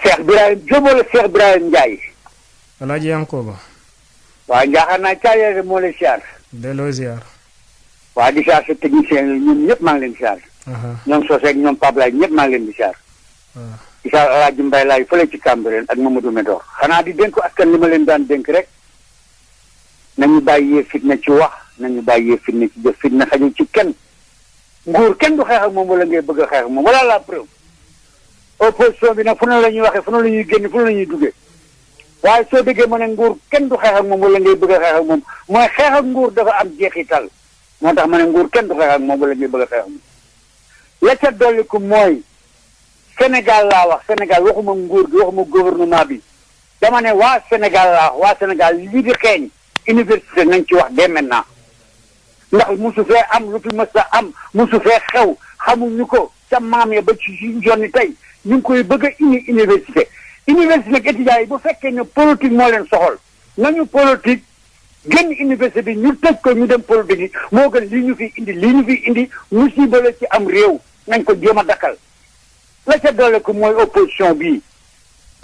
Cheikh Birahim Diop wala Cheikh Birahim Ndiaye. Alaaji Yankoba. waa njaaxaan naa caayee moo lay siyaar. delloo ziar. waa di siyaar sa technicien yi ñoom ñëpp maa ngi leen di siyaar. ñoom Sosé ak ñoom Pape Laye ñëpp maa ngi leen di siyaar. di siyaar Alaaji Mbay Laay fële ci Cambérène ak Mamadou Médor. xanaa di dénk askan li ma leen daan dénk rek nañu bàyyee fitna ci wax nañu bàyyee fitna ci jëf fitna xajul ci kenn nguur kenn du xeex ak moom wala ngay bëgg a xeex ak moom wala la preuve opposition bi nag fu ne la ñuy waxee fu ne la ñuy génn fu ne la ñuy duggee waaye soo déggee ma ne nguur kenn du xeex ak moom wala ngay bëgg a xeex ak moom mooy xeex ak nguur dafa am jeexital moo tax ma ne nguur kenn du xeex ak moom wala ngay bëgg a xeex ak moom la ca dolliku mooy Sénégal laa wax Sénégal waxuma nguur gi waxuma gouvernement bi dama ne waa Sénégal laa wax waa Sénégal lii di xeeñ université nañ ci wax dès maintenant ndax musu fee am lu fi mës a am musu fee xew xamuñu ko ca maam ya ba ci suñu jonni tey ñu ngi koy bëgg a indi université nag étudiants yi bu fekkee ne politique moo leen soxal nañu politique génn université bi ñu tëj ko ñu dem politique yi moo gën lii ñu fi indi musiba la ci am réew nañ ko jéem a dakkal la ca doole ko mooy opposition bii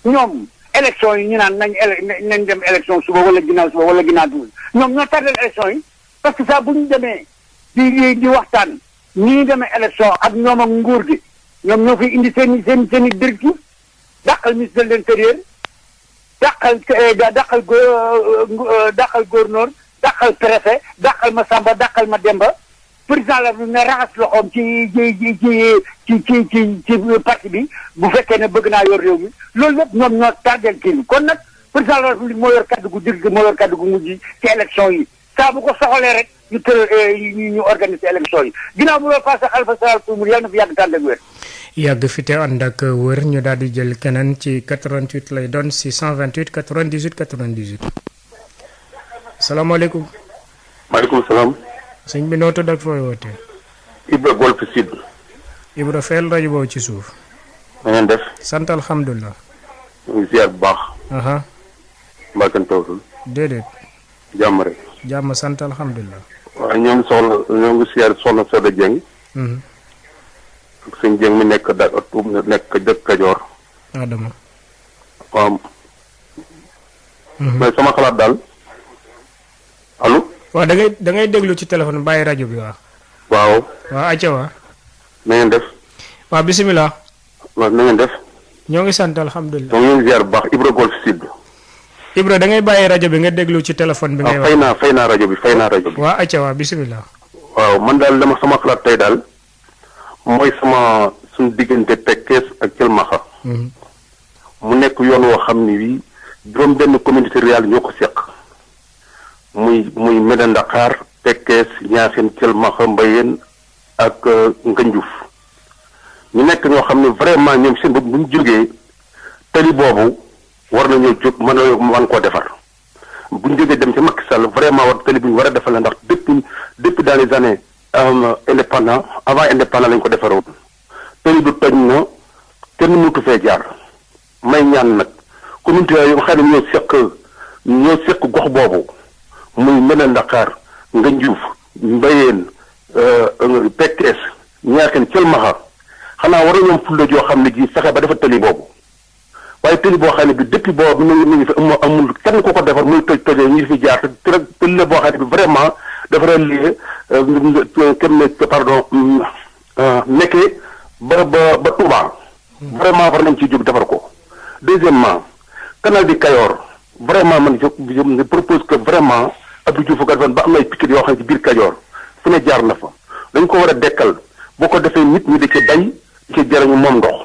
ñoom élection yi ñu naan nañ dem élection suba wala ginnaaw duul ñoom ñoo tardel élection yi parce que ça bu ñu demee di waxtaan ñii demee élection ak ñoom ak nguur gi ñoom ñoo fi indi seen i directive dàqal ministre de l'intérieur dàqal gouverneur dàqal préfet dàqal ma Samba dàqal ma Demba président la ne raxas loxoom ci parti bi bu fekkee ne bëgg naa yor réew mi loolu lépp ñoom ñoo tardel kii bi kon nag président la République moo yor kaddu gu dirg moo yor kaddu gu mujj ci élection yi saa bu ko soxalee rek ñu tëral ñu organiser élection yi ginnaaw bu loolu passé Khalifa Sall pour mu yàlla na fi yàgg tànn ak wér. yàgg fi te ànd ak wër ñu daal di jël keneen ci 88 lay doon 628 98 98. salaamaaleykum. maaleykum salaam. sëñ bi noo tudd ak fooy wootee. Ibra Golf Sud. Ibra fayal rajo boobu ci suuf. na ngeen def. sant alhamdulilah. ñu ngi ziar bu baax. mbaa kenn tawtul. déedéet. jàmm rek. jàmm sant alhamdulilah. waaw ñoo ngi ziar soxna Soda Dieng. ak sëñ Dieng mi nekk dëkk Kajoor. Adama. waaw. mais sama xalaat daal. allo. waaw da ngay déglu ci téléphone bàyyi rajo bi waaw. waaw. waaw acca waa. na ngeen def. waaw bisimilah. waaw na ngeen def. ñoo ngi sant alhamdulilah. ñoo ngi ziar bu baax Ibra Golf Sud. Ibra da ngay bàyyi rajo bi nga déglu ci téléphone bi. ngay wax fay naa rajo bi. waaw acca waa bisimilah. waaw man daal dama sama xalaat tey daal mooy suñu diggante Pekes ak Thielmaxa. mu nekk yoon woo xam ni bii juróom benn communauté rurale ñoo ko seq. muy Médina Dakhar Pekes Niassène Thielmaxa Mbayeen ak Ngandiouf ñu nekk ñoo xam ne vraiment ñoom seen bopp bu ñu jógee tali boobu war nañoo jóg mën koo defar bu ñu jógee dem ci Macky Sall vraiment war tali bu ñu war a defal la ndax depuis dans les années indépendant avant indépendant lañ ko defaroon tali du toj na kenn mënatu fee jaar may ñaan nag communauté yooyu nga xam ne ñoo seq gox boobu muy Médina Dakhar Ngandiouf Mbayeen Pekes Niassène Thielmaxa xanaa war nañoo fulla joo xam ne ji fexe ba defar tali boobu waaye tali boo xam ne bi depuis boobu mi ngi fi amul kenn ku ko defar muy tojee ñu fi jaar te tali la boo xam ne bi vraiment dafa relier nekkee ba Touba. vraiment war nañ ciy jóg defar ko. deuxièmement canal di Kayor vraiment man je propose que vraiment Abdou Diouf ko defoon ba am ay piquet yoo xam ne ci biir Kajoor fu ne jaar na fa dañ ko war a dekkal boo ko defee nit ñi di ci bay ci jariñu moom ndox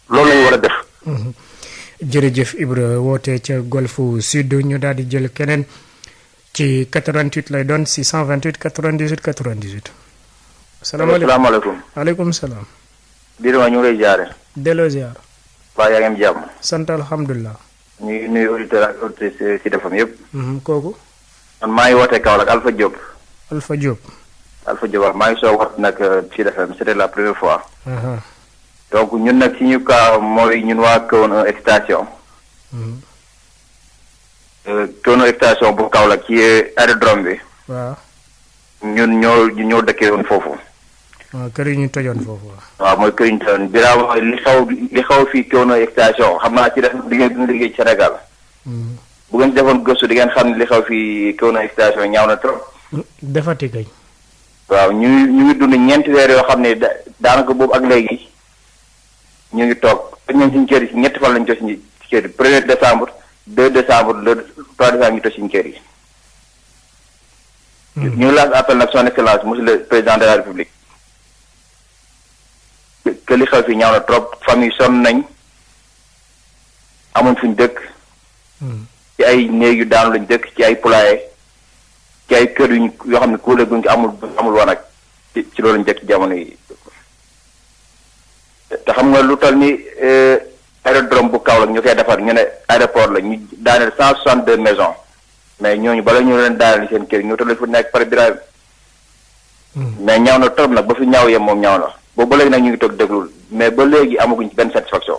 loolu lañu war a def. jërëjëf Ibra woote ca Golf Sud ñu daal di jël keneen ci 88 lay doon 628 98 98. salaamaaleykum. waaleykum salaam. Birima ñu ngi lay jaare. delloo ziar. waa yaa ngi am jàmm. sant alhamdulilah. ñu ngi nuyu auditeurs ak auditrices ci defam yëpp. kooku. man maa ngi wootee Kaolack Alpha Diop. Alpha Diop. Alpha Diop wax maa ngi soog wax nag ci defam c'était la première fois. donc ñun nag ci ñu ka mooy ñun waa Kewouno extension. Kewouno extension bu Kaolack ci aérodrome bi. waaw. ñun ñoo dëkkee woon foofu. waaw kër yi ñu tojoon foofu. waaw mooy kër yi ñu tojoon Birama li xaw fii Kewno extension xam naa ci def di ngeen liggéey ci Sénégal. bu ngeen defoon gëstu di ngeen xam ne li xaw fii Kewno extension ñaaw na trop. defati kay. waaw ñu ngi dund ñeenti weer yoo xam ne daanaka boobu ak léegi ñu ngi toog ñu ngi suñu kër yi ñetti fan lañu toj ci kër yi 1er décembre 2 décembre le 3 décembre ñu toj suñu kër yi. ñu ngi lancé appel nag son excellence monsieur le président de la république. que li xew fi ñaaw na trop famille sonn nañ amuñ fuñ dëkk. ci ay néeg yu daanu lañ dëkk ci ay poulailler ci ay kër yoo xam ne kuule guñ ko amul woon ak ci loolu lañ dëkk ci jamono yi. te xam nga lu toll ni aérodrome bu Kaolack ñu koy defar ñu ne aéroport la ñu daaneel 162 maisons mais ñooñu bala ñu leen daaneel seen kër ñu toll fu nekk par Birahim. mais ñaaw na trop nag ba fi ñaaw yem moom ñaaw na. boobu ba léegi nag ñu ngi toog déglul mais ba léegi amaguñ ci benn satisfaction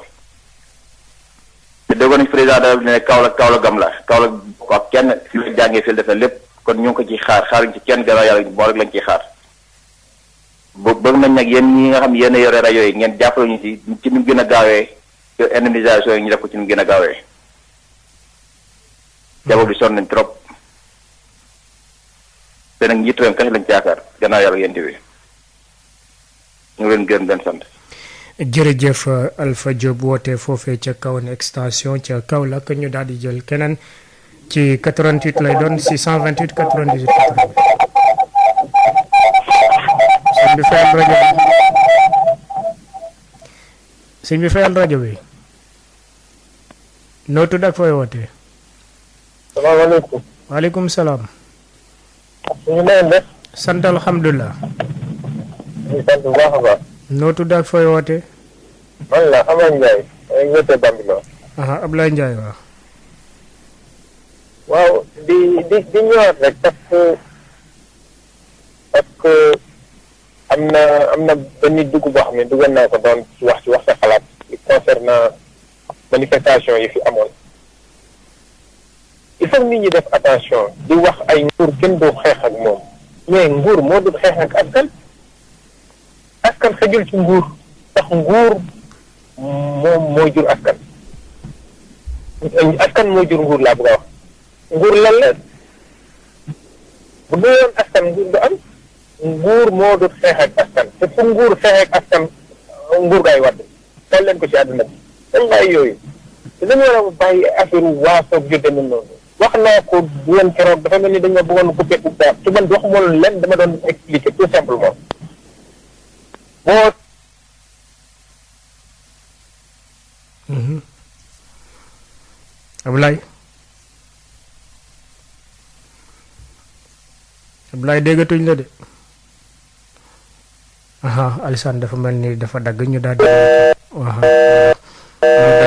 te déggoon nañ président de ne Kaolack gam la Kaolack ak kenn fi la jàngee fii def na lépp kon ñu ngi ko ciy xaaruñ ci kenn gannaaw yàlla moo rek lañ ciy xaar bëgg nañ nag yéen ñi nga xam yéen a yore rajo yi ngeen jàppale ñu ci nu mu gën a gaawee indemnisation yi ñu def ko ci nu mu gën a gaawee jaboot bi sonn nañ trop te nag njiit réew kese lañ ci yaakaar gannaaw yàlla yéen bi ñu ngi leen gërëm leen sant. jërëjëf Alpha Diop woote foofee ca Kahone extension ca Kaolack ñu daal di jël keneen ci 88 lay doon 628 98 88. sëñ bi fayal rajo bi. sëñ bi fayal rajo bi. noo tudd ak fooy wootee. salaamaaleykum. waaleykum salaam. ñu ngi leen def. sant alhamdulilah. ñu sant bu baax a baax. noo tudd ak fooy wootee. man la Ablaye Ndiaye. maa ngi wootee Bambilor. Ablaye Ndiaye waaw. waaw di ñëwaat rek parce que am na benn dugg boo xam ne duggoon naa ko doon ci wax sa xalaat concernant manifestation yi fi amoon. il faut nit ñi def attention di wax ay nguur kenn du xeex ak moom mais nguur moo dul xeex ak askan xëjul ci nguur ndax nguur moom moo jur askan moo jur nguur laa bëgg a wax nguur lan la bu dul woon askan nguur du am nguur moo dul xeex ak askan te fu nguur xeex ak askan nguur gaay wadd xool leen ko ci àdduna bi dañ bàyyi yooyu te dañu war a bàyyi affaire waasoog yu demee noonu wax naa ko woon keroog dafa mel ni dañ ma bëggoon coupé bu baax ci man waxuma loolu leen dama doon expliquer tout simplement boo Ablaye déggatuñ la de Alassane dafa mel ni dafa dagg ñu daal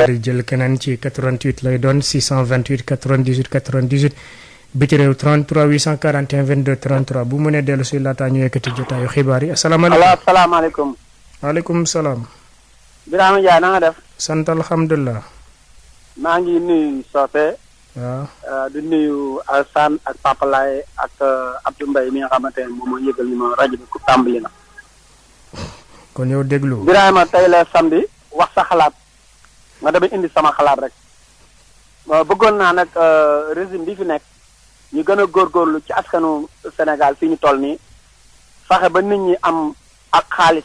di jël keneen ci 88 lay doon 628 98 98 biti réew 33 841 22 33 bu mu ne dellu si laataa ñu yëkkati jotaayu xibaar yi asalaamaaleykum. waaleykum salaam. Birama Ndiaye na nga def. sant alhamdulilah. maa ngi nuyu Socé. waaw. di nuyu Alassane ak Papa Laye ak Abdou Mbaye mi nga xamante ne moom moo yëgal ni ma rajo bi ku tàmbali na. kon yow déglu. Birama tey la samedi wax sa xalaat nga dama indi sama xalaat rek bëggoon naa nag régime bi fi nekk ñu gën a góorgóorlu ci askanu Sénégal fii ñu toll nii fexe ba nit ñi am ak xaalis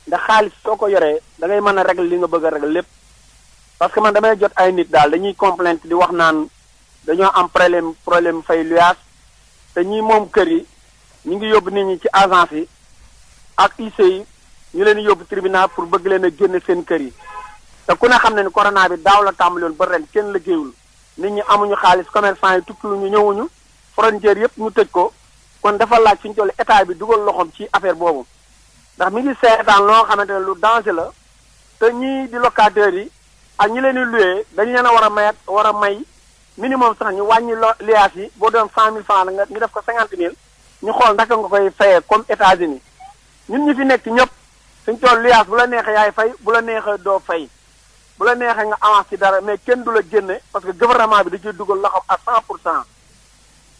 ndax xaalis soo ko yoree da ngay mën a régler li nga bëgg a régler lépp parce que man damay jot ay nit daal dañuy complainte di wax naan dañoo am problème fay luyaas te ñi moom kër yi ñu ngi yóbbu nit ñi ci agence yi ak IC yi ñu leen yóbbu tribunal pour bëgg leen a génne seen kër yi te ku ne xam ne ni corona bi daaw la tàmbali woon ba ren kenn liggéeyul nit ñi amuñu xaalis commerçant yi tukkiwuñu ñëwuñu frontière yëpp ñu tëj ko kon dafa laaj fi ñu toll état bi dugal loxoom ci affaire boobu ndax mi ngi seetaan loo xamante ne lu danger la te ñii di locataires yi ak ñi leen di loué dañu leen a war a may minimum sax ñu wàññi liaas yi boo doon 100 000 francs la nga ñu def ko 50 000 ñu xool ndaka nga koy fayee comme États-Unis ñun ñi fi nekk ñëpp suñ toll liaas bu la neexee yaay fay bu la neexee doo fay bu la neexee nga avance ci dara mais kenn du la génne parce que gouvernement bi da ciy dugal loxoom à 100%.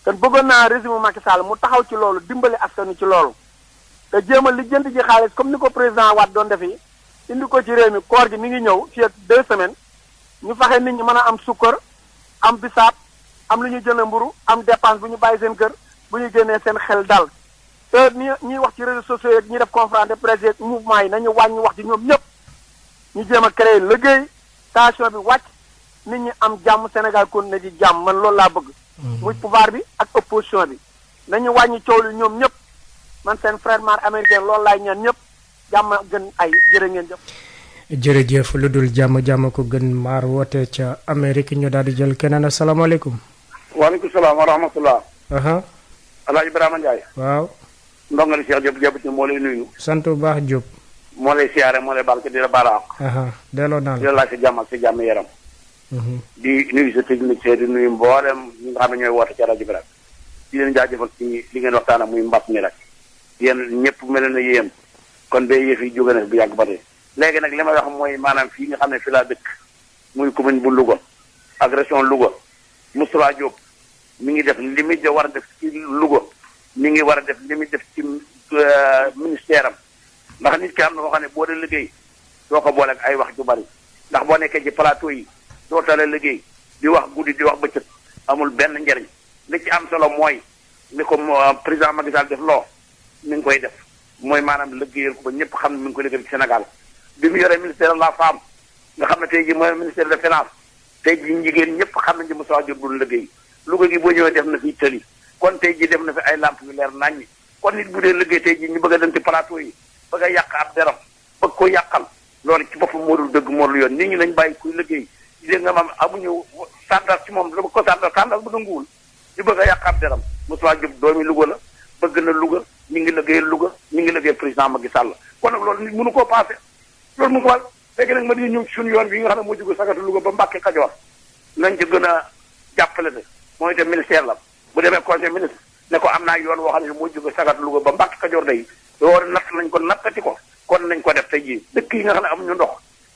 kon bëggoon naa régime Macky Sall mu taxaw ci loolu dimbali askan wi ci loolu te jéem a lijjanti ji xaalis comme ni ko président Wade doon defi indi ko ci réew mi koor gi mi ngi ñëw fii ak 2 semaines ñu fexe nit ñi mën a am sukkar am bisaab am lu ñuy jënd mburu am dépense bu ñu bàyyi seen kër bu ñu génnee seen xel dal te ñuy wax ci réseaux sociaux yeeg ñi def conférence de presse yeeg mouvement yi nañu wàññi wax ci ñoom ñëpp ñu jéem a créer liggéey tension bi wàcc nit ñi am jàmm Sénégal continuer ci jàmm man loolu laa bëgg. muy pouvoir bi ak opposition bi nañu wàññi coow li ñoom ñëpp man seen frère mar américain loolu laay ñaan ñëpp jàmm gën ay jërë ngeen jëf. jërëjëf lu dul jàmm ko gën maar woote ca Amérique ñu daal di jël keneen asalaamaaleykum. waaleykum salaam wa rahmatullah. Alaaji Ibrahima Ndiaye. waaw. ndongali Cheikh Diop Diop moo lay nuyu. sant bu baax Diop. moo lay siyaare moo lay baal ko di la baal ak. delloo naa la. di la laaj si jàmm ak si jàmm yaram. di nuyu sa technicien di nuyu mboolem ñi nga xam ne ñooy woote ca rajo bi rek. di leen jaajëfal ci li ngeen waxtaan ak muy mbas mi rek. yéen ñëpp mel na yéen. kon ba yëf yi jóge na bu yàgg ba tey. léegi nag li may wax mooy maanaam fii nga xam ne fi laa dëkk. muy commune bu Louga. ak région Louga. Moustapha Diop mi ngi def li muy war a def ci Louga. mi ngi war a def li muy def ci ministère am. ndax nit ki am na koo xam ne boo dee liggéey doo ko boole ak ay wax ju bari ndax boo nekkee ci plateau yi doo tale liggéey di wax guddi di wax bëccëg amul benn njariñ li ci am solo mooy ni ko président Macky Sall def loo mi ngi koy def mooy maanaam liggéeyal ko ba ñëpp xam ne mi ngi koy liggéey ci Sénégal bi mu yoree ministère de la femme nga xam ne tey jii mooy ministère de finance tey jii jigéen ñëpp xam nañ ci Moustapha Diop du liggéey Louga gi boo ñëwee def na fi tëli kon tey jii def na fi ay lamp yu leer naññi kon nit bu dee liggéey tey jii ñu bëgg a dem ci plateau yi bëgg a yàq ab deram bëgg ko yàqal loolu ci boppam moo dul dëgg moo dul yoon nit ñi nañ bàyyi kuy liggéey dégg nga maam amuñu sàndar ci moom la ko sàndar bëgg a nguwul ñu bëgg a yàq ab deram Moustapha Diop doomi Louga la bëgg na Louga ñu ngi liggéey Louga ñu ngi liggéey président Macky Sall kon nag loolu nit mënu koo passé loolu mu ko wàll léegi nag ma di ñëw ci suñu yoon bi nga xam ne moo jóge sagatu Louga ba Mbàkke Kajoor nañ ci gën a jàppale de mooy dem ministère la bu demee conseil ministre ne ko am naa yoon woo xam ne moo jóge sagatu Louga ba Mbàkke Kajoor day loolu natt nañ ko nattati ko kon nañ ko def tey jii dëkk yi nga xam ne amuñu ndox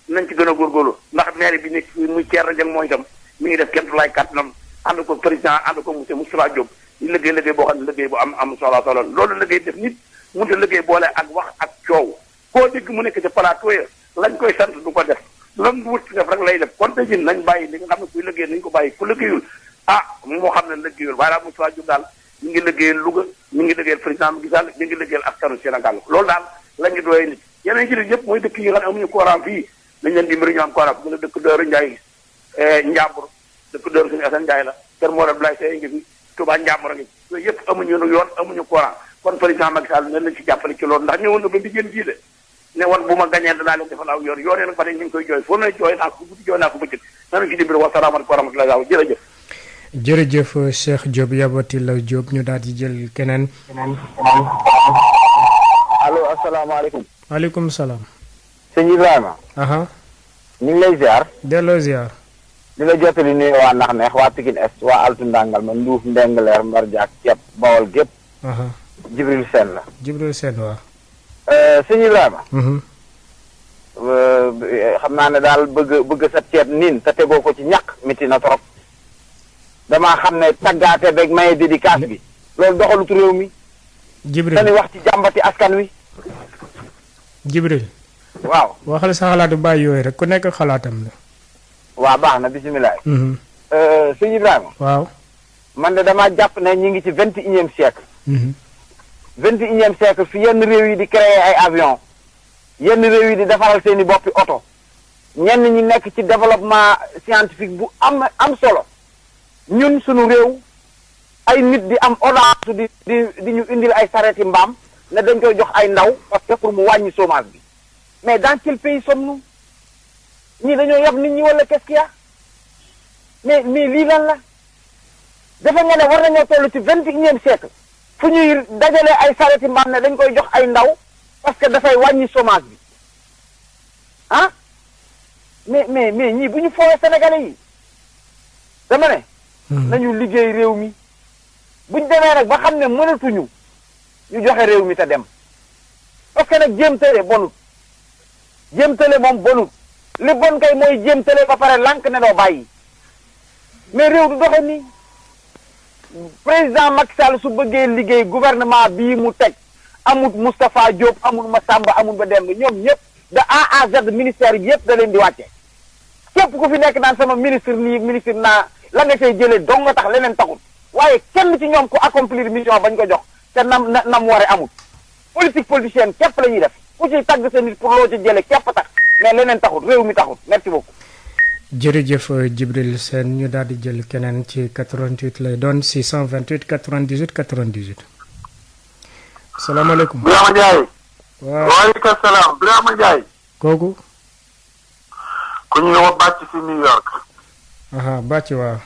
nañ ci gën a góorgóorlu ndax maire bi nekk muy Thierno Dieng mooy itam mi ngi def kenn du laay kàttanam ànd ko président ànd ko monsieur Moustapha Diop ñu liggéey boo xam ne liggéey bu am solo loolu liggéey def nit mënut a liggéey boole ak wax ak coow koo dégg mu nekk ci plateau ya lañ koy sant du ko def lam wut def rek lay def kon tey jii nañ bàyyi li nga xam ne kuy liggéey nañ ko bàyyi ku liggéeyul moo xam ne liggéeyul waaye daal Moustapha Diop daal ñu ngi liggéeyal Louga ñu ngi liggéeyal président Macky Sall ñu ngi liggéeyal askanu Sénégal loolu daal la ñu doyee nit yeneen ci yëpp mooy dëkk yi nga xam ne amuñu courant fii nañ leen dimbali ñu am courant bu nga dëkk Dóoru Ndiaye Njàmbur dëkk Dóoru suñu Assane Ndiaye la Kër Mor Abdoulaye Seye ngi fi Touba Njàmbur a ngi yooyu yëpp amuñu yoon amuñu courant kon président Macky Sall nañ lañ ci jàppale ci loolu ndax ñëwoon na ba di gën jii de ne woon bu ma gañee danaa leen defal aw yoon yoonee nag ba tey ñu ngi koy jooy foo na jooy naa ko guddi jooy naa ko bëccëg nañu ci dimbali wasalaamaaleykum wa rahmatullahi jërëjëf jërëjëf Cheikh Diop yabati la Diop ñu daal di jël keneen. allo asalaamaaleykum. maaleykum salaam. sëñ Ibrahima. ñu ngi lay ziar. delloo ziar. di la jottali nuyu waa Nax Neex waa Pikine Est waa Altu Ndangal ma Nduuf Ndengaleer Mbar Jaak Ceeb Bawol gépp. Jibril Sène la. Jibril Sène waaw. sëñ Ibrahima. xam naa ne daal bëgg sa ceeb niin te tegoo ko ci ñàkk miti na trop. damaa xam ne taggaate beeg maye dédicace bi loolu doxalut réew mi. Jibril dañuy wax ci jàmbati askan wi. Jibril. waaw waxal sa xalaatu bàyyi yooyu rek ku nekk xalaatam la. waaw baax na bisimilah. sëñ Ibrahima. waaw. man de damaa jàpp ne ñu ngi ci 21e siècle. 21e siècle fi yenn réew yi di créer ay avion yenn réew yi di defaral seen i boppi oto ñenn ñi nekk ci développement scientifique bu am solo. ñun suñu réew ay nit di am audace di ñu indil ay sareeti mbaam ne dañ koy jox ay ndaw parce que pour mu wàññi chômage bi mais dans quel pays sommes-nous ñii dañoo yab nit ñi wala qu'est-ce qu'il y a mais lii lan la dafa nga ne war nañoo toll ci 21e siècle fu ñuy dajale ay sareeti mbaam ne dañ koy jox ay ndaw parce que dafay wàññi chômage bi mais ñii bu ñu foowee sénégalais yi dama ne nañu liggéey réew mi buñ demee nag ba xam ne mënatuñu ñu joxe réew mi te dem parce que nag jéem tële bonut jéem tële moom bonut li bon kay mooy jéem tële ba pare lànk ne doo bàyyi mais réew du doxe nii président Macky Sall su bëggee liggéey gouvernement bii mu teg amul Moustapha Diop amul Massamba amul ba Demba ñoom ñëpp de A à Z ministère bi yëpp da leen di wàcce képp ku fi nekk naan sama ministre nii ministre naa la nga cay jëlee dong nga tax leneen taxul waaye kenn ci ñoom ku accomplir mission bañ ko jox te nam ware amul politique politicienne képp la ñuy def ku ci tagg sa nit pour loo ci jëlee képp tax mais leneen taxul réew mi taxul merci beaucoup. jërëjëf Djibril Sène ñu daal di jël keneen ci 88 lay doon 628 98 98. salaamaaleykum. Birama Ndiaye. waaw waaleykum salaam Birama Ndiaye. kooku. ku ñuy wax bàcc si New York. bàcc waaw.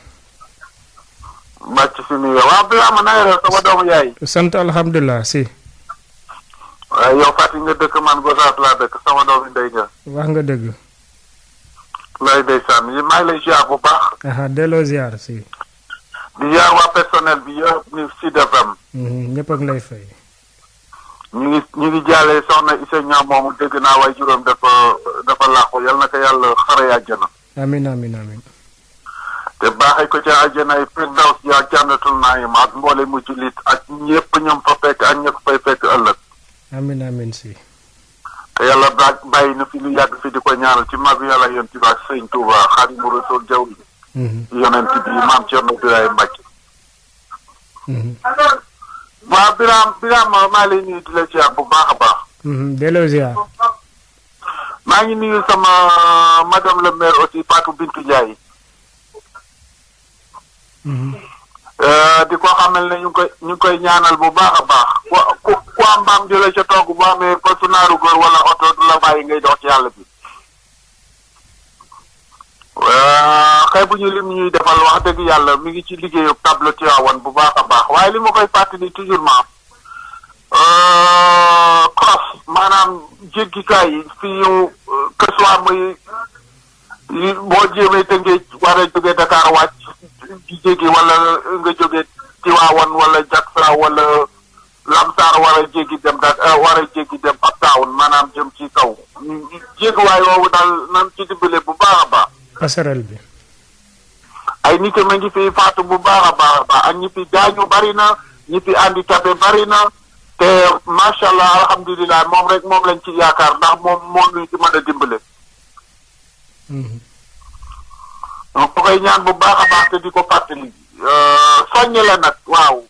bàcc si New York waaw Birama na nga def sama doomu yaay. sant alhamdulilah si. waaye yow Fatick nga dëkk man Gosaas laa dëkk sama doomu ndey nga. wax nga dëgg. lay ndeysaan yi maa ngi lay ziar bu baax. delloo ziar si. di ziar waa personnel bi yëpp ni Sud FM. ñëpp ak lay fay. ñu ngi jàllee soxna Issa Niang moomu dégg naa waaye juróom dafa làqu yal na ko yàlla xare àjjana. amiin amiin amiin. te baaxee ko ca àjjana ay firdaws yaa jànnatul naayim ak mboole mu jullit ak ñëpp ñoom fa fekk ak ñëpp fay fekk ëllëg. amiin amiin si. te yàlla bàyyi na fi lu yàgg fi di ko ñaanal ci magu yàlla yonent bi ak sëñ Touba Xaadimu Rasuul jaww ji. yonent bi maam Cerno Birahim Mbacke. waaw Birame maa lay nuyu di la ziar bu baax a baax. delloo ziar. maa ngi nuyu sama madame le maire aussi Fatou Bintou Ndiaye. di ko xamal ne ñu ngi koy ñaanal bu baax a baax ku am mbaam jëlee ca togg bu amee postu naaru góor wala oto du la bàyyi ngay dox ci yàlla bi. xëy bu ñu lim ñuy defal wax dëgg yàlla mi ngi ci liggéeyu tableau Tivaouane bu baax a baax waaye li ma koy fàttali toujours cross maanaam jéggikaay yi fii ñu que soit muy boo jéemee Tëngéej war a jógee Dakar wàcc di jéggi wala nga jógee Tivaouane wala Jaksaaw wala Lamsar war a jéggi dem war a jéggi dem Uptown maanaam jëm ci kaw jéggiwaay woowu daal nan ci dimbale bu baax a baax. passerelle bi. ay nit ma ngi fi faatu bu baax a baax ak ñi fi gaañu bari na ñi fi handicapé bari na te macha allah alhamdulilah moom lañ ci yaakaar ndax moom luñ ci mën a dimbale. donc ko koy ñaan bu baax a baax te di ko fàttali soññe la nag waaw.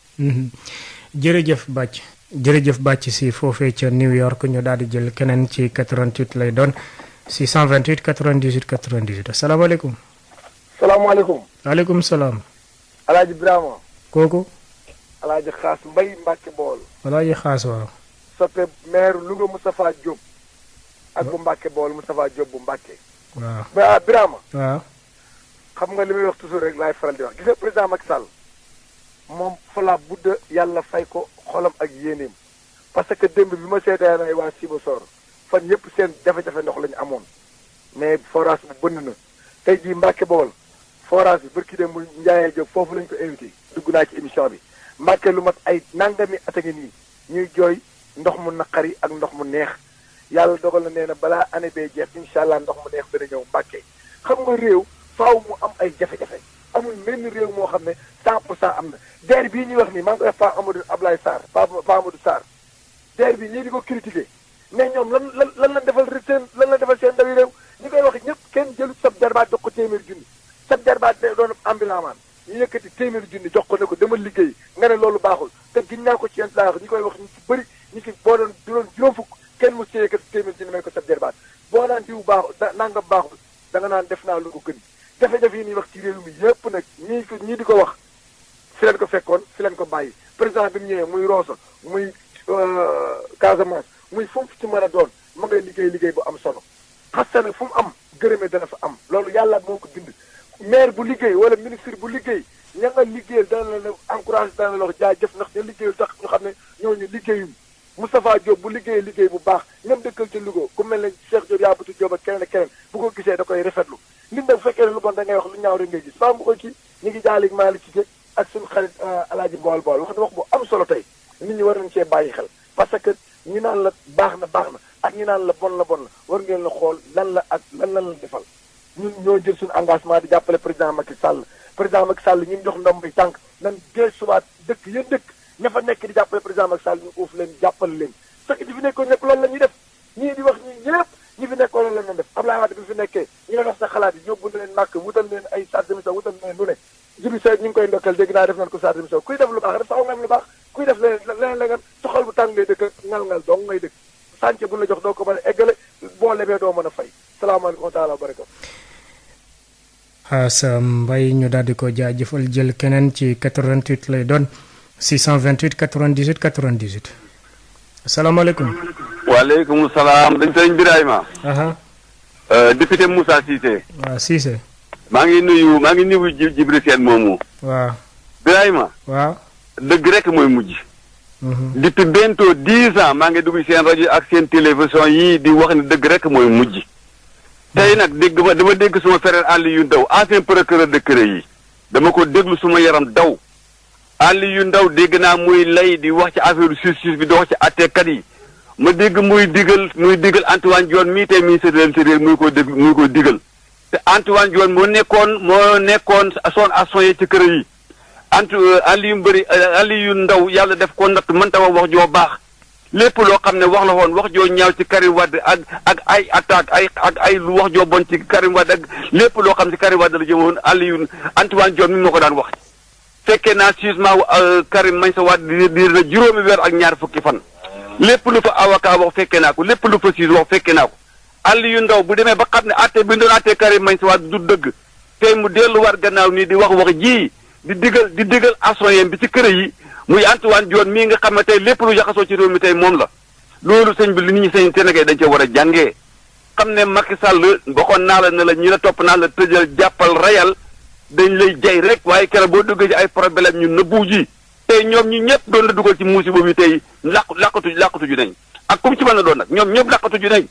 jërëjëf bàcc si foofee ca New York ñu daal di jël keneen ci 88 lay doon 628 98 98 asalaamaaleykum. salaamaaleykum. waaleykum salaam. Alaaji Birama. kooku. Alaaji Xaas Mbay Mbàkke Bool. Alaaji Xaas waaw. soppe maire Louga Moustapha Diop. ak bu Mbàkke Bool Moustapha Diop bu Mbàkke. waaw Birama. waaw. xam nga li may wax toujours rek laay faral di wax gis nga président Macky Sall moom fa la budda yàlla fay ko xolam ak yéeneem parce que démb bi ma seetaan ay waa Sibassor fan yëpp seen jafe-jafe ndox la ñu amoon mais forage bu bënn na tey jii Mbàkke Bool forage bi barki dem mu Ndiaye Diop foofu lañ ko invité dugg naa ci émission bi Mbàkke lu mat ay nangami at a ngi nii ñuy jooy ndox mu naqari ak ndox mu neex yàlla dogal na nee na balaa année bee jeex incha allah ndox mu neex dana ñëw Mbàkke xam nga réew faaw mu am ay jafe-jafe amul benn réew moo xam ne 100% am na DER bii ñuy wax nii maa ngi koy wax Pa Amadou Ablaye Sarr Pa Amadou Sarr DER bi ñii di ko critiqué mais ñoom lan la defal seen ndawi réew ñi koy wax ñëpp kenn jëlu sab jarbaat jox ko téeméeri junni sab jarbaat doon ambulanman ñu yëkkati téeméeri junni jox ko ne ko demal liggéey nga ne loolu baaxul te giñ naa ko ci yent laa wax ñi koy wax ñu ci bëri ñi ci boo doon juróom fukk kenn mu ci yëkkati téeméeri junni may ko sab jarbaat boo naan diw baaxul nangam baaxul da nga naan def naa lu ko gën jafe-jafe yi ñuy wax ci réew mi yëpp nag ñii di ko wax fi leen ko fekkoon fi leen ko bàyyi président bi mu ñëwee muy Rosso muy Casamance muy fu mu ci mën a doon ma ngay liggéey bu am solo xasta nag fu mu am gërëmee dana fa am loolu yàlla moo ko bind maire bu liggéey wala ministre bu liggéey ña nga liggéeyal dana la ne encouragé dana la wax jaajëf ndax ña liggéeyul tax ñu xam ne ñooñu liggéeyuñ Moustapha Diop bu liggéeyee liggéey bu baax ñoom dëkkal ci Louga ku mel ne Cheikh Diop Yaabatu Diop ak keneen ak keneen bu ko gisee da koy rafetlu nit nag bu fekkee ne lu bon da ngay wax lu ñaaw rek ngay gis faa nga ko ci ñu ngi jaalik Malick Cissé ak suñu xarit Alaaji Bool Bool wax bu am solo tey nit ñi war nañ cee bàyyi xel parce que ñi naan la baax na ak ñi naan la bon la war ngeen la xool lan la defal ñun ñoo jël suñu engagement di jàppale président Macky Sall ñi mu jox ndombay tànk nan dee subaat dëkk yéen dëkk ña fa nekk di jàppale président Macky Sall ñu uuf leen jàppale leen fekk ñi fi nekkoon ñëpp loolu la ñuy def ñii di wax ñii ñëpp ñi fi nekkoon loolu la ñu def Abdoulaye Wade bi fi nekkee ñu leen wax sa xalaat yi yóbbu na leen màkk wutal leen ay charge de mission wutal na leen lu ne Jibi Sey ñu ngi koy ndokkal dégg naa def nañ ko charge de mission kuy def lu baax def sax nga am lu baax kuy def leneen la nga soxal bu tàng ngay dëkk ngal-ngal dong ngay dëkk sànce bu la jox doo ko mën a eggale boo lebee doo mën a fay salaamaaleykum wa taala wa barakatu sa mbay ñu daal di ko jaajëfal jël keneen ci 88 lay doon 628 98 98 asalaamaaleykum. waaleykum salaam dañ sëriñ Birahima. député Moussa Cissé. waaw Cissé. maa ngi nuyu Djibril Sène moomu. waaw. Birahima. waaw. dëgg rek mooy mujj. depuis bientôt 10 ans maa ngi dugg seen rajo ak seen télévision yii di wax ne dëgg rek mooy mujj. tey nag dama dégg suma frère Aliou Ndao ancien procureur de CREI yi dama ko déglu suma yaram daw Aliou Ndao dégg naa muy lay di wax ci affaire justice bi di wax ci àttekat yi ma dégg muy digal Antoine Diome mii tey ministre de l'Intérieur muy ko digal te Antoine Diome moo nekkoon son action yi ci CREI yi Aliou Ndao yàlla def ko natt mënta wax joo baax lépp loo xam ne wax la woon wax joo ñaaw ci Karim Wade ak ay attaque ay lu wax joo bon ci Karim Wade ak lépp loo xam ci Karim Wade la jëmoon Antoine Diome mi moo ko daan wax fekkee naa jugement Karim Meïssa Wade diir na juróomi weer ak ñaar fukki fan lépp lu fa avocat wax fekkee naa ko lépp lu fa juge wax fekkee naa ko Aliou Ndao bu demee ba xam ne atte bi doon atte Karim Meïssa Wade du dëgg tey mu delluwaat gannaaw nii di wax ji di digal assoyem bi ci kër yi muy Antoine Diome mii nga xam ne tey lépp lu jaxasoo ci réew mi tey moom la loolu sëñ bi li nit ñi sëñ Sénégal dañ cee war a jàngee xam ne Macky Sall waxoon naa la ne la ñi la topp naa la tëjal jàppal rayal dañ lay jay rek waaye keroog boo duggee ci ay problème ñu nëbbu ji tey ñoom ñi ñëpp doon la dugal ci musiba bi tey làqatu ju nañ ak comme ci mën na doon nag ñoom ñëpp làqatu ju nañ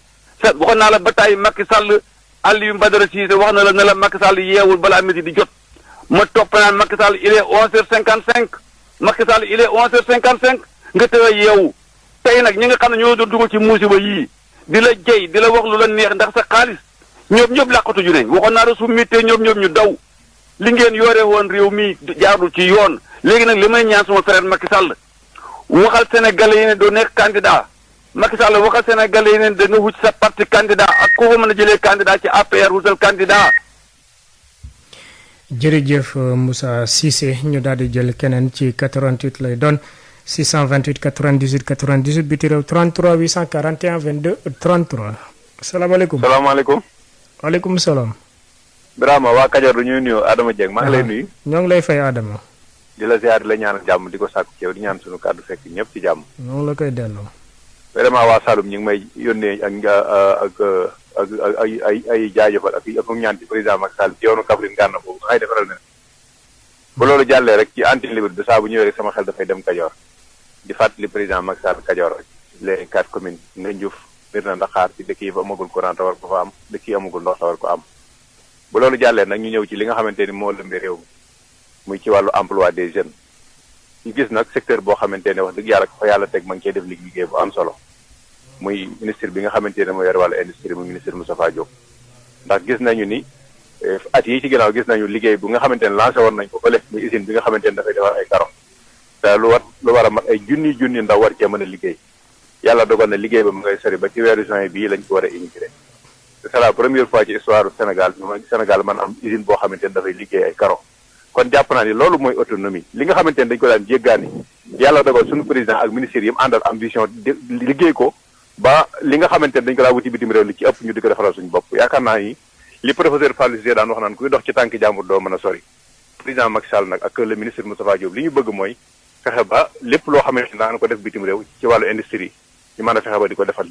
waxoon naa la ba tey Macky Sall Aliou Badara Cissé wax na la ne la Macky Sall yeewul balaa midi di jot ma topp naan Macky Sall il est 11h55 Macky Sall il est 11h55 nga tëye yeewu tey nag ñi nga xam ne ñoo doon dugal ci musiba yii di la jey di la wax lu la neex ndax sa xaalis ñoom ñëpp làqatu ju nañ waxoon naa la su mittee ñoom ñu daw li ngeen yore woon réew mi jaarul ci yoon léegi nag li may ñaan suma frère Macky Sall waxal sénégalais yi ne doo nekk candidat Macky Sall waxal sénégalais yi ne da nga wut sa parti candidat ak ku fa mën a jëlee candidat ci APR wutal candidat. jërëjëf Moussa Cissé ñu daal di jël keneen ci 88 lay doon 628 98 98 biti réew 33 841 22 33 salaamaaleykum. salaamaaleykum. waaleykum salaam. Birama waa Kajoor du ñuy nuyu Adama Dieng maa ngi lay nuyu. ñoo ngi lay fay Adama. di la ziar di la ñaanal jàmm di ko sàkku ci yow di ñaan suñu kàddu fekk ñëpp ci jàmm. ñoo ngi la koy delloo. vraiment waa Saloum ñu ngi may yónnee ak ay jaajëfal ak ñaan ci président Macky Sall ci yoonu Kaffrine Gànna boobu xëy defaral na bu loolu jàllee rek ci anti-liberté saa bu ñëwee rek sama xel dafay dem Kajoor di fàttali président Macky Sall Kajoor rek les 4 communes nga Ndiouf Mirna Ndaxaar ci dëkk yi fa amagul courant tawar ko fa am dëkk yi amagul ndox tawar ko am bu loolu jàllee nag ñu ñëw ci li nga xamante ni moo lëmbee réew mi muy ci wàllu emploi des jeunes ñu gis nag secteur boo xamante ne wax dëgg yàlla ko fa yàlla teg ma ngi cee def liggéey bu am solo muy ministre bi nga xamante ne moo yor wàllu industrie muy ministre Moustapha Diop ndax gis nañu ni at yi ci ginnaaw gis nañu liggéey bu nga xamante ne lancé woon nañ ko fële muy usine bi nga xamante ne dafay defar ay karo te lu war a mat ay junni ndaw war cee mën a liggéey yàlla dogal na liggéey ba mu ngay sori ba ci weeru juin bii lañ ko war a inaugurer c'est la première fois ci histoire Sénégal man am usine boo xamante ne dafay liggéey ay karo kon jàpp naa ni loolu mooy autonomie li nga xamante ne dañ ko daan jéggaani yàlla dogal suñu président ak ministère yi mu àndal ambition liggéey ko ba li nga xamante ne dañ ko daa wuti bitim réew li ci ëpp ñu di ko defaral suñu bopp yaakaar naa ni li professeur Fallou Cissé daan wax naan kuy dox ci tànki jàmbur doo mën a sori président Macky Sall nag ak le ministre Moustapha Diop li ñu bëgg mooy fexe ba lépp loo xamante ne daan ko def bitim réew ci wàllu industrie ñu mën a fexe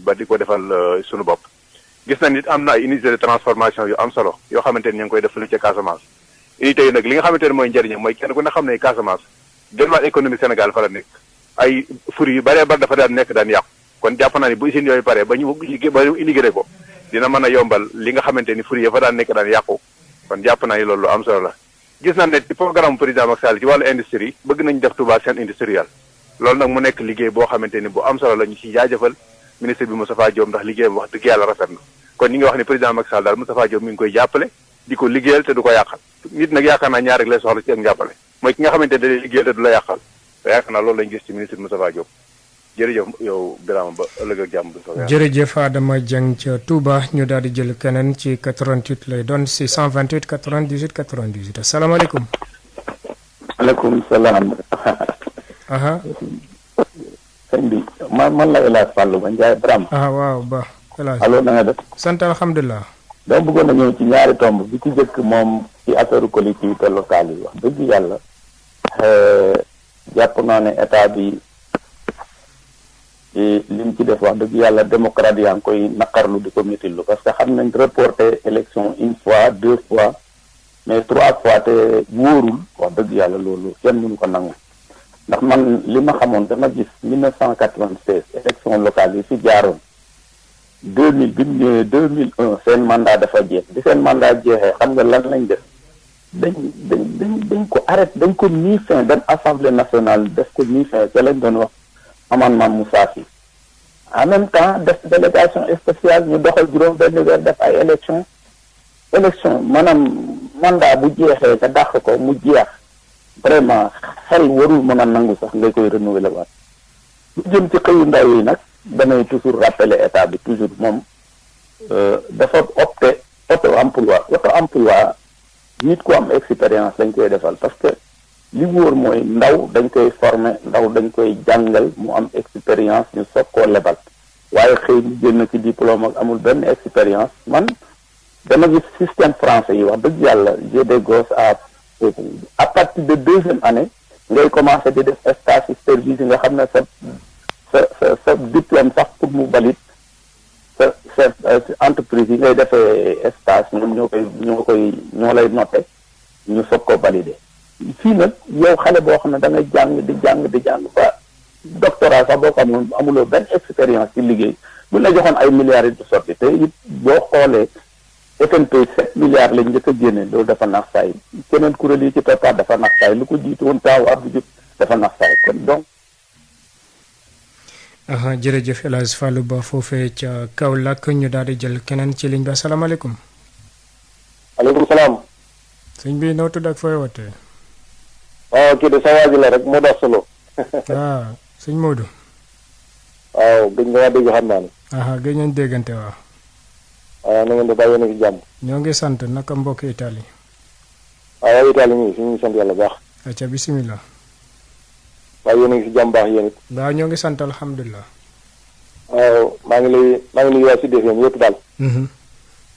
ba di ko defal suñu bopp gis nañ nit am na ay unité de transformation yu am solo yoo xamante ni ñu ngi koy def fële ca Casamance unité yi nag li nga xamante ne mooy njëriñam mooy kenn ku ne xam ne Casamance développement économique Sénégal fa la nekk ay fur yu bëree bari dafa daan nekk daan yàqu kon jàpp naa ni bu usines yooyu pare ba ñu intégré ko dina mën a yombal li nga xamante ni fur yi fa daan nekk daan yàqu kon jàpp naa ni loolu am solo la gis naa ne ci programme président Macky Sall ci wàllu industrie bëgg nañu def Touba centre industriel loolu nag mu nekk liggéey boo xamante ni bu am solo la ñu ci jaajëfal ministre bi Moustapha Diop ndax liggéeyam wax dëgg yàlla rafet na kon ñi ngi wax ni président Macky Sall daal Moustapha Diop mi ngi koy jàppale di ko liggéeyal te du ko yàqal nit nag yaakaar naa ñaar rek lay soxla ci ak njàppale mooy ki nga xamante ne day liggéeyal te du la yàqal te yaakaar naa loolu lañ gis ci ministre Moustapha Diop jërëjëf yow Birama ba ëllëg ak jàmm. jërëjëf Adama Dieng ca Touba ñu daal di jël keneen ci 88 lay doon 628 98 98 asalaamaaleykum. maaleykum salaam. sëñ bi man la El Hadj Fallou ba Ndiaye Birama. waaw ba El Hadj. allo na nga def. sant alhamdulilah. dama bëggoon a ñëw ci ñaari tomb bi ci jëkk moom ci affaire collectivité locale yi wax dëgg yàlla jàpp naa ne état bi lim ci def wax dëgg yàlla démocrate yaa ngi koy naqarlu di ko méttilu parce que xam nañ reporter élection une fois 2 fois mais 3 fois te wóorul wax dëgg yàlla loolu kenn mënu ko nangu ndax man li ma xamoon dama gis 1996 élection locale yi fi jaaroon 2000 bi mu ñëwee 2001 seen mandat dafa jeex bi seen mandat jeexee xam nga lan lañ def dañ ko arrêté dañ ko mis fin dem assemblée nationale def ko mis fin te lañ doon wax amendement Moussa Sy en même temps def délégation spéciale ñu doxal juróom benn weer def ay élection maanaam mandat bu jeexee nga dàq ko mu jeex vraiment xel warul mën a nangu sax ngay koy renouveler waat lu jëm ci xëyu ndaw yi nag damay toujours rappeler état bi toujours moom dafa opté auto emploi nit ku am expérience dañ koy defal parce que li wóor mooy ndaw dañ koy former ndaw dañ koy jàngal mu am expérience ñu soog koo lebal waaye xëy ñu génn ci diplôme ak amul benn expérience man dama gis système français yi wax dëgg yàlla j'ai des gosses à partir de 2e année ngay commencé di def stage service yi nga xam ne sa diplôme sax pour mu valide sa entreprise yi ngay defee stage ñoom ñoo lay noté ñu soog ko validé fii nag yow xale boo xam ne da ngay jàng di jàng ba doctorat sax boo ko amuloo benn expérience ci liggéey bu la joxoon ay milliards yi du sotti te it boo xoolee FNP 7 milliards lañ njëkk a génne loolu dafa nax saay keneen kuréel yi ci toppaat dafa nax saay lu ko jiitu woon taaw Abdou Diouf dafa nax saay kon donc jërëjëf El Hadj Fallou Ba foofee ca Kaolack ñu daal di jël keneen ci ligne bi asalaamaaleykum. aleykum salaam. sëñ bi noo tudd ak fooy wootee. waaw kii de sa waa ji la rek moo dox solo. sëñ Modou. waaw gëj nga waa dégg xam naa ne. gëj nañ déggante waaw. waaw na ngeen di bàyyi yéen a ngi jàmm. ñoo ngi sant naka mbokk Italie. waaw Italie ñu ngi sant yàlla baax. acca bisimilah. waaye yéen a ngi si jàmm baax yéen it. waaw ñoo ngi sant alhamdulilah. waaw maa ngi nuyu waa Sud FM yëpp daal.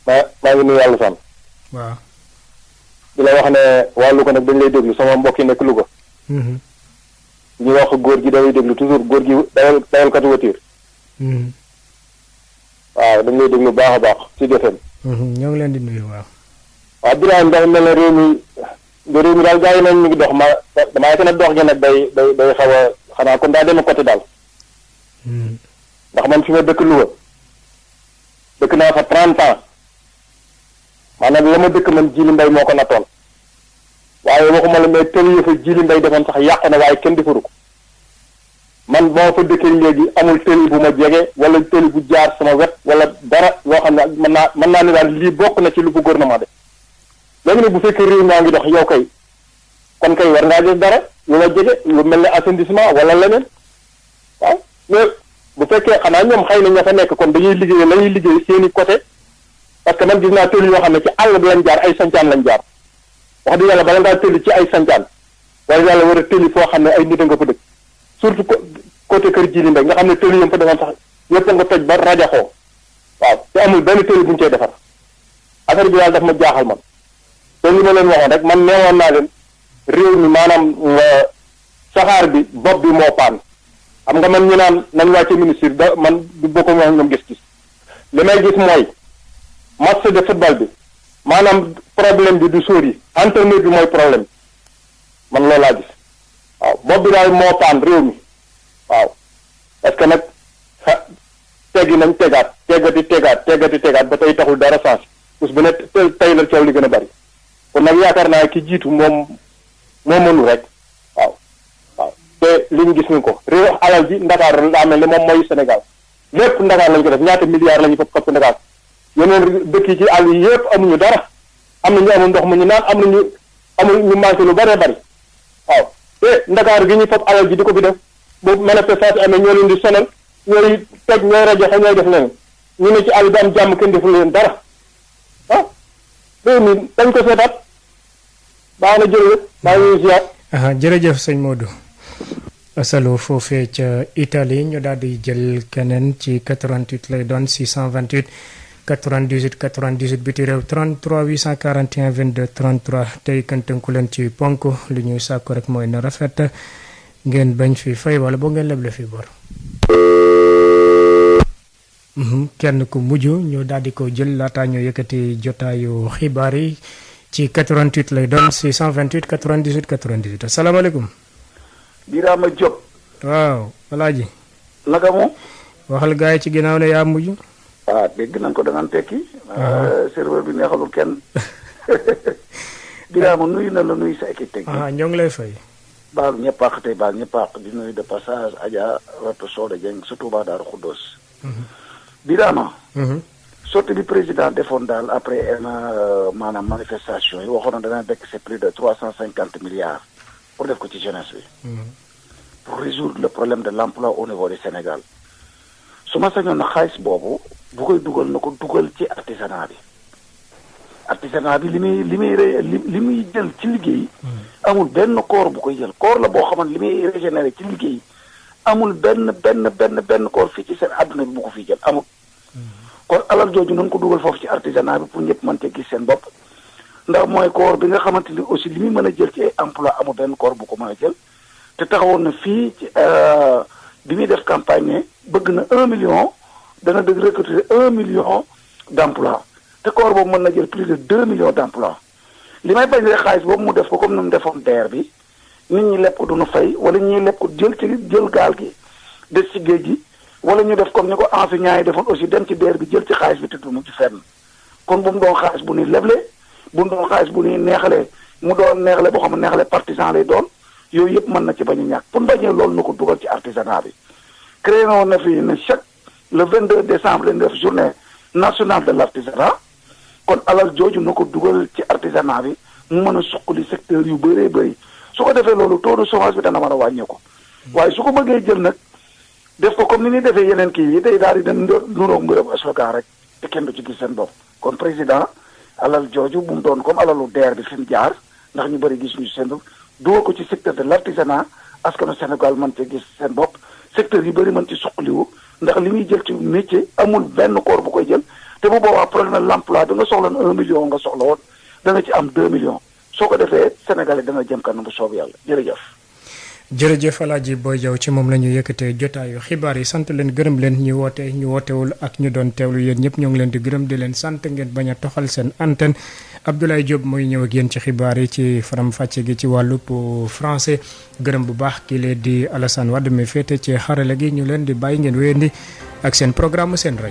maa ngi nuyu yàlla sant. waaw. di la wax ne waa Louga nag dañ lay déglu sama mbokk yi nekk Louga. ñu wax góor gi day déglu toujours góor gi dawalkatu voiture. waaw dañ lay déglu baax a baax Sud FM. ñoo ngi leen di nuyu waaw. waaw Birame dafa mel ne réew mi daal gars yi nañ ñu ngi dox damaa yegg nag dox gi nag day xaw a xanaa kon daa demee côté daal. ndax man fi ma dëkk Louga dëkk naa fa 30 ans maanaam la ma dëkk man Jili Mbay moo ko nattoon waaye waxuma la mais tëli yi fa Jili Mbay defoon sax yàqu na waaye kenn defaru ko man boo fa dëkkee léegi amul tëli bu ma jege wala tëli bu jaar sama wet wala dara loo xam ne mën naa ne daal lii bokk na ci lu ko gouvernement def léegi nag bu fekkee réew maa ngi dox yow kay kon kay war ngaa def dara lu la jege lu mel ne assainissement wala leneen waaw mais bu fekkee xanaa ñoom xëy na ña fa nekk kon dañuy liggéey la ñuy liggéey seeni côté parce que man gis naa tëli yoo xam ne ci àll bi lañ jaar ay sancaan lañ jaar wax dëgg yàlla bala ngaa tëli ci ay sancaan wala yàlla war a tëli foo xam ne ay nit a nga fa dëkk surtout côté kër Jili Mbay nga xam ne tëli yam fa defoon sax yëpp nga toj ba rajaxoo waaw te amul benn tëli bu ñu cee defar affaire bi daal daf ma jaaxal man te li ma leen waxoon rek man neewoon naa leen réew mi maanaam saxaar bi bopp bi moo paan xam nga man ñu naan nañ wàcce ministre da man du bokk wax ñoom gis-gis li may gis mooy match de football bi maanaam problème bi du sóor yi entraîneur bi mooy problème man loolu laa gis waaw bopp bi daal moo paan réew mi waaw parce que nag teggi nañ tegaat ba tey taxul dara sens us bu ne tey la coow li gën a bari kon nag yaakaar naa ki jiitu moom moo mënu rek waaw te li ñu gis ni ko réew alal ji Ndakaar daa mel ne moom mooy Sénégal lépp Ndakaar lañ ko def ñaata milliards la ñu fop Ndakaar yeneen dëkk yi ci àll yi yëpp amuñu dara am na ñu amul ndox mu ñu naan am na ñu manqué lu bëree bëri waaw te Ndakaaru gi ñuy fab alal ji di ko fi def boobu manifestation amee ñoo leen di sonal ñooy toj ñooy rajo xa ñooy def leneen ñu ne ci àll bi am jàmm kenn deful leen dara ah réew mi dañ ko seetaat baax na jërëjëf maa ngi ziar. jërëjëf sëñ Modou Asalo foofee ca Italie ñu daal di jël keneen ci 88 lay doon 628 98 98 biti réew 33 841 22 33 tey kan tënku leen ci ponk li ñuy sàkku rek mooy na rafet ngeen bañ fi fay wala boo ngeen leble fi bor. kenn ku mujj ñu daal di ko jël laataa ñu yëkkati jotaayu xibaar yi ci 88 lay doon 628 98 98 asalaamaaleykum. Birama Diop. waaw Alaaji. naka moom. waxal gars yi ci ginnaaw ne yaa mujj. dégg nañ ko da nga tekki. serveur bi neexalul kenn. Birama nuyu na la nuyu sa équipe technique. ñoo ngi lay fay. baal ñëpp àq tey baal ñëpp àq di nuyu de passage Adja Rato Soda Dieng surtout Touba Darou Khoudoss. Birama. sortie bi président defoon daal après maanaam manifestation yi waxoon na dana dekk c'est plus de 350 milliards pour def ko ci jeunesse bi. pour résoudre le problème de l'emploi au niveau du Sénégal. su ma sañoon na xaalis boobu bu koy dugal na ko dugal ci artisanat bi. artisanat bi li muy jël ci liggéey. amul benn corps bu koy jël corps la boo xamante li muy régénérer ci liggéey amul benn corps fii ci seen àdduna bi bu ko fiy jël amul. kon alal jooju nañ ko dugal foofu ci artisanat bi pour ñëpp mën cee gis seen bopp ndax mooy corps bi nga xamante ni aussi li muy mën a jël ci emploi amul benn corps bu ko mën a jël te taxawoon na fii ci bi muy def campagne ne bëgg na 1 million dana dëgg recruter 1 million d'emploi te corps boobu mën na jël plus de 2 millions d'emploi li may bañ rek xaalis boobu mu def ko comme ni mu defoon DER bi nit ñi lepp ko duñu fay wala ñi lepp ko jël gaal gi des ci géej gi wala ñu def comme ni ko enseignants yi defoon aussi dem ci DER bi jël ci xaalis bi te du mu ci fenn kon bu mu doon xaalis bu ni leble bu mu doon xaalis bu ni neexalee mu doon neexale boo xam ne neexale partisan lay doon yooyu yëpp mën na ci bañ a ñàkk pour bañee loolu na ko dugal ci artisanat bi créé na woon na fii ne chaque le 22 décembre leen def journée nationale de l'artisanat kon alal jooju na ko dugal ci artisanat bi mu mën a suqali secteur yu bëree bëri su ko defee loolu taux de chômage bi dana mën a wàññeeku waaye su ko bëggee jël nag def ko comme ni ñuy defee yeneen kii yi day daal di dem nuroog mbiram slogan rek te kenn du ci gis seen bopp kon président alal jooju bu mu doon comme alalu DER bi fi mu jaar ndax ñu bëri gis ñu seen bopp dugal ko ci secteur de l'artisanat askanu Sénégal mën ci gis seen bopp secteur yu bëri mën ci suqaliwu ndax li muy jël ci métier amul benn corps bu koy jël te bu boobaa problème l'emploi da nga soxla 1 million nga soxla woon da nga ci am 2 millions soo ko defee Sénégal dana jëm kanam bu soob yàlla jërëjëf. jërëjëf Alaaji Boy Diaw ci moom la ñu yëkkatee jotaayu xibaar yi sant leen gërëm leen ñu wootewul ak ñu doon teewlu yéen ñëpp ñoo ngi leen di gërëm di leen sant ngeen bañ a toxal seen antenne Abdoulaye Diop mooy ñëw ak yéen ci xibaar yi ci faram fàcce gi ci wàllub français gërëm bu baax kii lee di Alassane Wade mi féete ci xarale gi ñu leen di bàyyi ngeen wéyandi ak seen programme seen rajo